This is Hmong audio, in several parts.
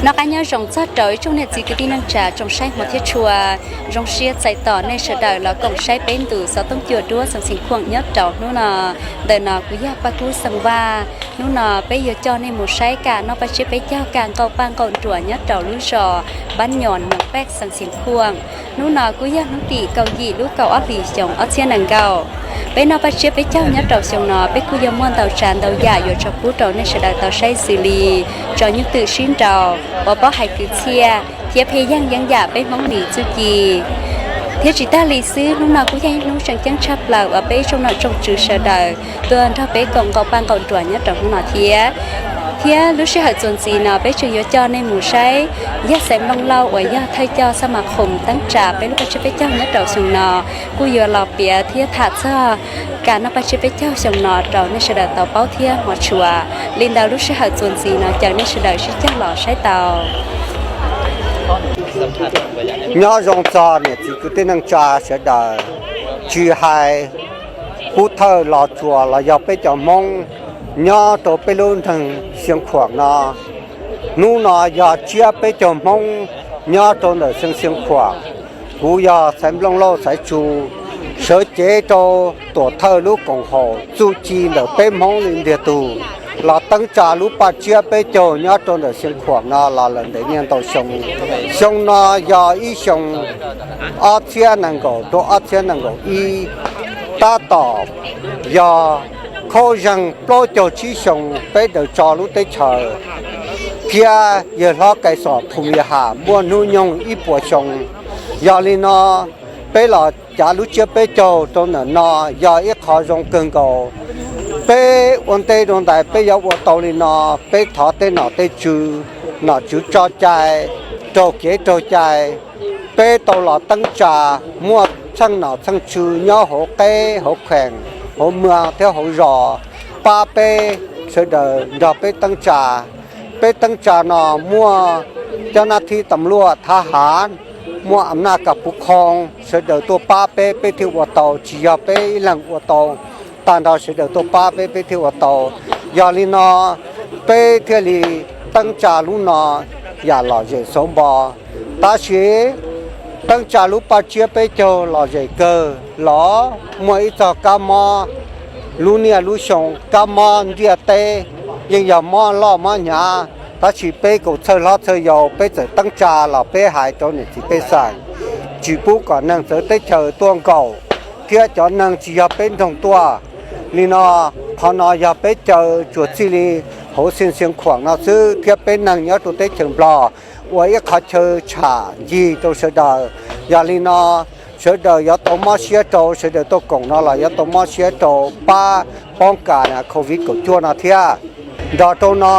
Noj qab nyob zoo txog rau ib tsoom niam txiv kwv tij neej tsa tsoom saib hmov thiab tshua. Zoo siab txais tos nej sawv daws los koom saib peb ntu xov tooj cua duab xeev Xeev Khuam nyob rau hnub no. Ntawm no kuv yog Paj Kub xeem Vaj. Hnub no peb yuav coj nej mus saib kam noj paj tsiab peb caug kam nqaum paj nqaum nruas nyob rau lub zos Npab Nyos Noom Pej xeev Xeev Khuam. Hnub no kuj yog hnub tim kaum yim lub kaum ob hlis xyoo ob txhiab nees nkaum. Peb noj paj tsiab peb caug nyob rau xyoo no peb kuj yog muaj ntau tsav ntau yam yuav tso pub rau nej sawv daws tau saib xws li tso nyuj twm sib nraus, pov pob hais kwv txhiaj thiab pheej yeej yeeb yam peb Hmoob li txuj ci. Thiab tsis tag li xwb, hnub no kuj yog ib hnub tseem ceeb tshaj plaws uas peb ib tsoom nom tsoom tswv sawv daws tuaj nrog peb koom nqaum paj nqaum nruas nyob rau hnub no thiab. Thiab lub sij hawm txuas ntxiv no peb tseem yuav coj nej mus saib yog Xaiv Nplooj Lauj uas yog thawj coj xab ma khoom teeb tsa peb lub paj tsiab peb caug nyob rau xyoo no kuj yuav los piav thiab tham txog kam noj paj tsiab peb caug xyoo no rau nej sawv daws tau paub thiab hmov tshua. Li ntawd lub sij hawm txuas ntxiv no caw nej sawv daws sib cog los saib tau. Nyob zoo txog niam txiv kwv tij neej tsa sawv daws, tsis hais pub thawj los tsuas los yog peb cov Hmoob nyob rau peb lub nroog Xeev Khuam no. Hnub no yog tsiab peb caug Hmoob nyob rau ntawm xeev Xeev Khuam. Kuv yog Xaiv Nplooj Lauj Xaiv Tsu, sawv cev rau tuam thawj lub koom haum txuj ci ntawm peb Hmoob li ntiag tug los teeb tsa lub paj tsiab peb caug nyob rau ntawm Xeev Khuam no los lawm ntev niaj ntau xyoo. Xyoo no yog ib xyoo ob txhiab nees nkaum rau ob txhiab nees nkaum ib, tab tom yog khaub zeeg plaub caug tsib xyoo peb daws tso lub teb chaws, thiab yawg hlob Kais Xom Phum Yas Ham muaj hnub nyoog ib puas xyoo. Yog li no, peb los cav lub tsiab peb caug rau ntawm no yog ib qho zoo kawg nkaus. Peb ua ntej dua ntais peb yuav ua tau li no, peb thov tej nom tej tswv, nom tswv tso cai, raug kev raug cai, peb tau los teeb tsa, muaj txheej nom txheej tswv nyob hauv qeb hauv kheem, hauv muag thiab hauv zos pab peb sawv daws nrog peb teeb tsa. Peb teeb tsa no muaj cov nab thib tam luaj thav hav, muaj am naj kas puv khoo sawv daws tuaj pab peb, peb thiaj ua tau, tsis yog peb ib leeg ua tau, tag nrho sawv daws tuaj pab peb, peb thiaj ua tau. Yog li no peb thiaj li teeb tsa lub no yam lom zem xauv npo. Tab sis teeb tsa lub paj tsiab peb caug lom zem kawg los muaj ib txog kab mob, lub niaj lub xyoo kab mob ntiaj teb yeej yog mob loj mob hnyav, tab sis peb kaum txhawj hlob txhawj yau peb txawm teeb tsa los peb hais rau niam txiv pej xeem tsis pub kom neeg txawv teb chaws tuaj nkaum, thiab cov neeg tsis yog peb nroog tuaj. Li no, qhov no yog peb caw tsuas txij li hauv Xeev Xeev Khuam no xwb thiab peb neeg nyob rau teb chaws Nplog ua ib qhov chaw tsham ncig rau sawv daws. Yog li no, sawv daws yuav tau mob siab rau sawv daws tuaj koom no los yuav tau mob siab rau pab poob kam COVID kaum cuaj no thiab. Nrog rau no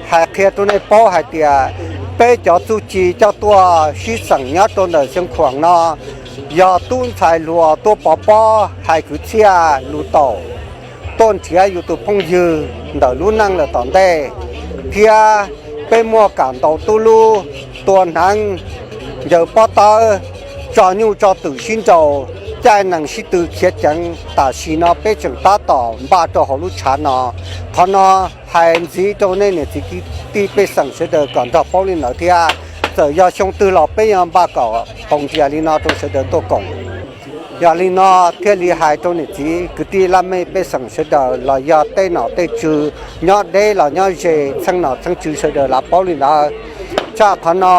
hais qhia rau nej paub hais tias peb cov txuj ci coj tuaj sib xeem nyob rau ntawm Xeev Khuam no yog tub ntxhais hluas tuaj pov pob hais kwv txhiaj lus taum, tuaj nrhiav yus tus phooj ywg ntawm lub neej lawm tom ntej, thiab peb muaj kam ntaus tub lub, tua hneev, ncaws pob tawb, tso nyuj tso twm sib nraus, caij nees sib tw khiav ceev. Tam sim no peb tseem tab tom npaj rau hauv lub tshav no. Qhov no hais ntxiv rau nej niam txiv kwv tij pej xeem sawv daws kom nrog paub li ntawd thiab. Txawm yog xyoo twg los peb yuav npaj kom qaug nrias li no rau sawv daws tuaj koom. Yog li no thiaj li hais rau niam txiv kwv tij laj mej pej xeem sawv daws los yog tej nom tej tswv nyob deb los nyob ze, txheej nom txheej tswv sawv daws los paub li ntawd. Tshaj qhov no,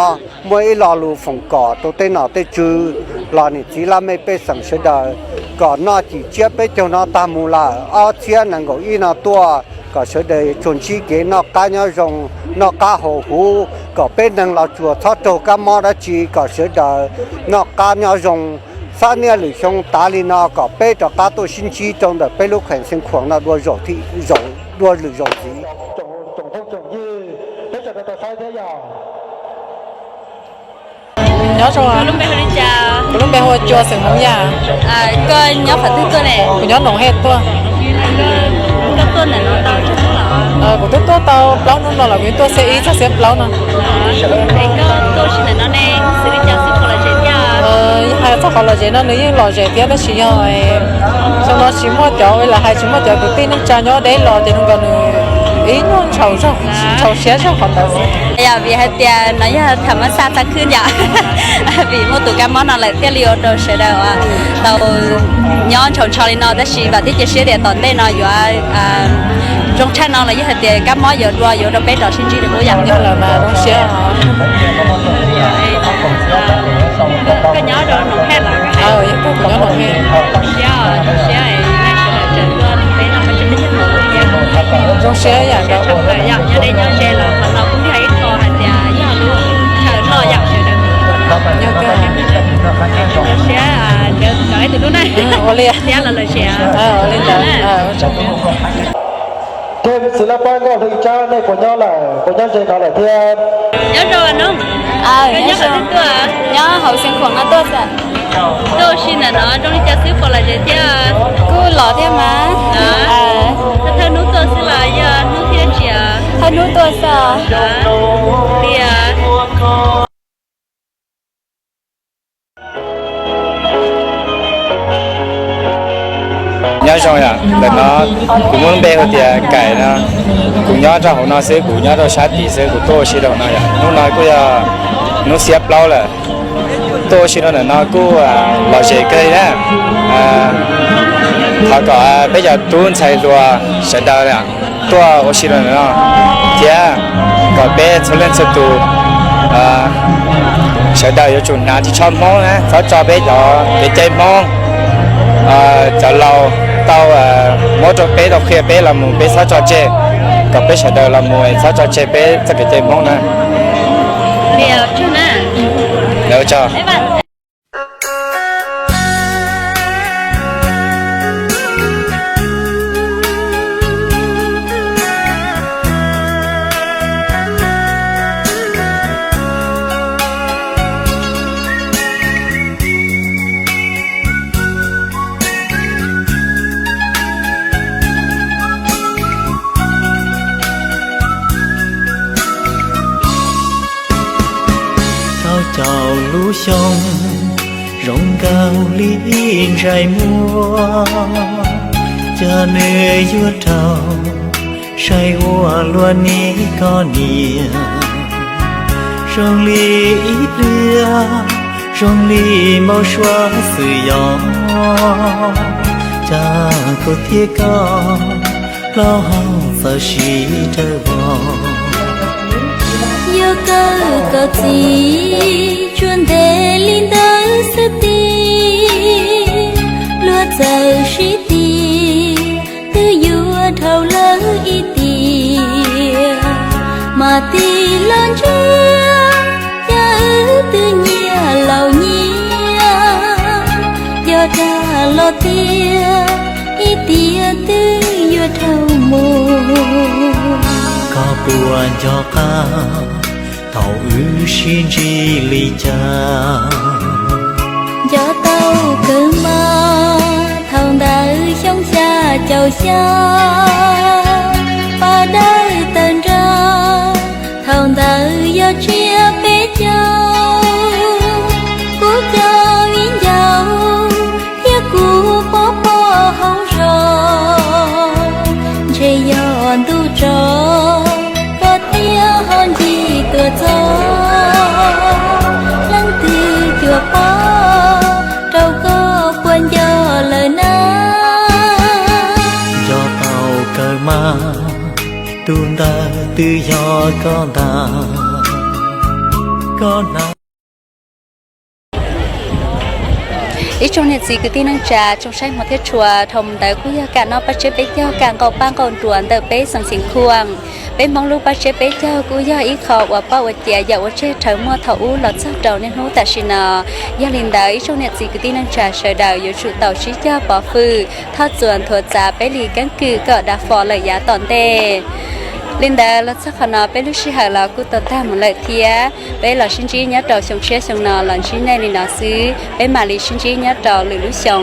muaj ib lo lus foom kom rau tej nom tej tswv los niam txiv laj mej pej xeem sawv daws kom noj cim tsiab peb caug no tag mus lawm, ob txhiab nees nkaum ib no tuaj kom sawv daws tsuas ntsib kev noj qab nyob zoo, noj qab haus huv, kom peb neeg los tsuas txhob raug kab mob dab tsi, kom sawv daws noj qab nyob zoo. Xab niaj lwm xyoo tav li no kom peb rov qab tuaj sib ntsib rau ntawm peb lub kheem Xeev Khuam no dua lwm zaum ntxiv. Nyob zoo, kuv lub npe hu ua Cua xeem Hmoob Yaj. Koj nyob qhov twg tuaj ne? Kuv nyob Noom Hej tuaj. Koj tuaj ntawm no tau tsawg hnub lawm? Kuv twb tuaj tau plaub hnub no lawm, kuv tuaj xiab ib txog xiab plaub no. Es koj tuaj si ntawm no ne, xws li cas xwb puas lom zem thiab? Hais txog qhov lom zem no nws yeej lom zem thiab, tab sis yog xyoo no tsis muaj cov, lawv hais tsis muaj cov kwv tij neej tsa nyob deb los ces zoo nkaus nws Ib nyuag ntshau siab zog qhov ntawd. Yog vim hais tias no yog tham mab xa txaj khwb yom, vim muaj tus kab mob no lawm thiaj li ua rau sawv daws tau nyob ntshau ntsho li no, tab sis vam thiab cia siab tias tom ntej no yuav zoo tshaj no los yog hais tias kab mob yuav dua yuav rau peb rov sib ntsib dua yom. Zoo siab. Koj nyob rau Noom Hej los? Yog, kuv nyob Noom Hej. Zoo siab, zoo siab, nej sawv daws tseem tuaj peb no, zoo siab yam nrau. Yog deb nyob ze los qhov no kuj yog ib qho hais tias yog lub chaw loj yam sawv daws. Zoo siab, sawv daws ib tug lub na, ua li thiab los lawm siab. Ces txiv laj pab nkauj hli tsab, nej puas nyob lawm, puas nyob ze no lawm thiab? Nyob zoo no. Nyob hauv Xeev Khuam no tuaj xwb. Tuaj ua si ntawm no zoo li cas xwb, pom lom zem thiab? Kuj lom thiab mas. Thawj hnub tuaj xwb los yog hnub thib dab tsi? Thawj hnub tuaj xwb. Li Nyob zoo yom, ntawm no kuv muab lub npe hu tias Kaim no, kuv nyob rau hauv no xwb, kuv nyob rau sab tid xwb, kuv tuaj ua si rau hauv no yom. Hnub no kuj yog hnub xiab plaub lawm, tuaj ua si rau ntawm no kuj lom zem kawg li na. Thov kom peb cov tub ntxhais hluas sawv daws tuaj ua si rau ntawm no thiab kom peb txhua leej txhua tus sawv daws yuav tsum hnav ris tsho Hmoob na, txhob tso peb cov kev cai Hmoob, cov laus tau muab rau peb, tau qhia peb los mus peb txhob tso tseg, kom peb sawv daws los mus txhob tso tseg peb txoj kev cai Hmoob na. Rau caum lub xyoo zoo nkaus li ib ntsais muag, cov nws yuav rau saib ua luaj nig koj niam, zoo li ib pliag zoo li npau suav xwm yos, cas kuv thiab koj plaub hau txawm sib raws vos. Yog kawm kom txim tsuas ntev li ntawd xwb tiag, luag txawm sib tig twb yuav dhau lawm ib tiam, mas tig los ntsia cas wb twb nyias laus nyias, yog dag los tiag ib tiam twb yuav dhau mus. Koj puas nco qab thaum wb sib ntsib li cas? Nco tau kawg mas, thaum ntawd xyoo xya caum xya, pab dawb tawg nrag, thaum ntawd yog tsiab peb caug. Kuv cov viv ncaus thiab kuv pov pob hauv zos, ntshe yog ntuj tso, roj thiab ho ncig tuaj txog, leej twg cuag pob rau koj puas nco lawm na? Nco tau kawg mas, tus ntawd twb yog koj ntag, koj na. Ib tsoom niam txiv kwv tij neej tsa, tsoom saib hmov thiab tshua, thaum ntawd kuj yog kam noj paj tsiab peb caug, kam nqaus paj nqaus nruas ntawm peb xeev Xeev Khuam. Peb Hmoob lub paj tsiab peb caug kuj yog ib qho uas poj uas ciav yam uas tseg rhawv muaj thaum ub los txog rau niaj hnub tam sim no. Yog li ntawd ib tsoom niam txiv kwv tij neej tsa sawv daws yuav tsum tau sib cog pov hwm, thoj txuas nthuav txav peb li keeb kwm kom dav fo lawm yav tom ntej. Li ntawd los txog qhov no peb lub sij hawm los kuj tau tag mus lawm thiab. Peb los sib ntsib nyob rau xyoo tshiab xyoo no los ntsib nej li no xwb, peb mam li sib ntsib nyob rau lwm lub xyoo.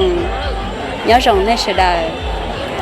Nyob zoo nej sawv daws.